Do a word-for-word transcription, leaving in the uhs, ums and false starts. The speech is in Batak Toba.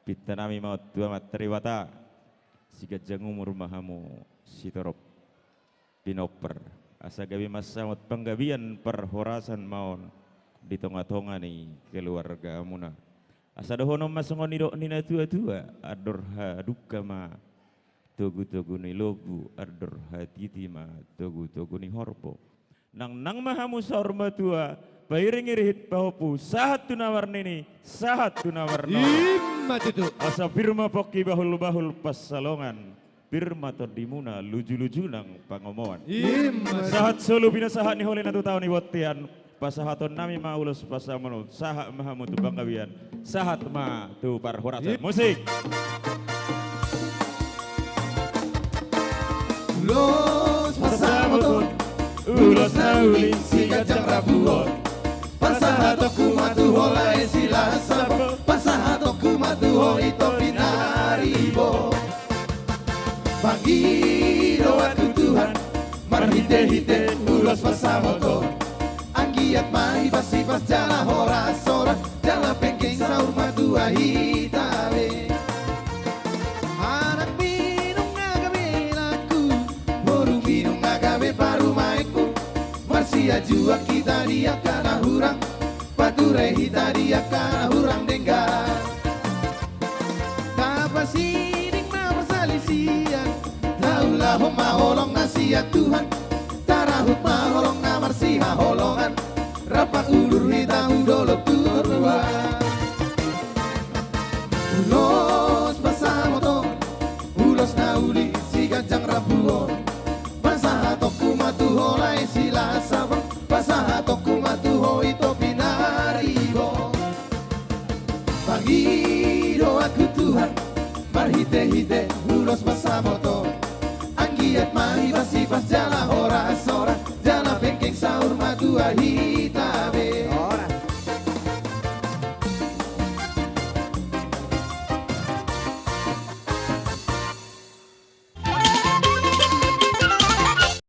Pintanami ma on tu Amanta Debata, siganjang umur ma hamu sitorop pinomper, asa gabe mansamot panggabean parhorasan ma on di tongatonga ni keluargamuna. Asa dohonon ma songon nidok ni natuatua: Andor hadungka ma togutogu ni lombu, andor hatiti ma togutogu ni horbo. Nangnang ma hamu saur matua, pairingiring pahompu, sahat tu na marnini, sahat tu na marnono. Ima tutu. Asa pir ma pongki bahulbahul pansalongan, pir ma tondimuna lujuluju nang pangomoan. Ima tutu. Sahat solu pinasahat ni holena tu tao ni bontean, pasahatonnami ma ulos pansamot on, sahat ma hamu tu panggabean, sahat ma tu parhorasan. Musik. Ulos pansamot on, ulos na uli siganjang rambu on, pasahatonku ma tu ho lae Silasabon, pasahatonku ma tu ho Ito Pinaribot. Pangidoanku Tuhan, marhitehite ulos pansamot on, anggiat ma hipasipas jala horas-horas, jala penggeng saur matua hita be. Anak minum nga gabe inangku, boru minum nga gabe parumaenku, marsiajuan hita di angka na hurang, pature hita di angka na hurang denggan. Tapasiding ma parsalisian, taulahon ma holong na sian Tuhan, tarahut ma holong na marsihaholongan, rap paulur hita hu dolok tu toruan. Ulos pansamot on, ulos na uli siganjang rambu on, pasahatonku ma tu ho lae Silasabon, pasahatonku ma tu ho Ito Pinaribot. Pangidoanku Tuhan, marhitehite ulos pansamot on, anggiat ma hipasipas jala horas-horas, jala penggeng saur matua hita.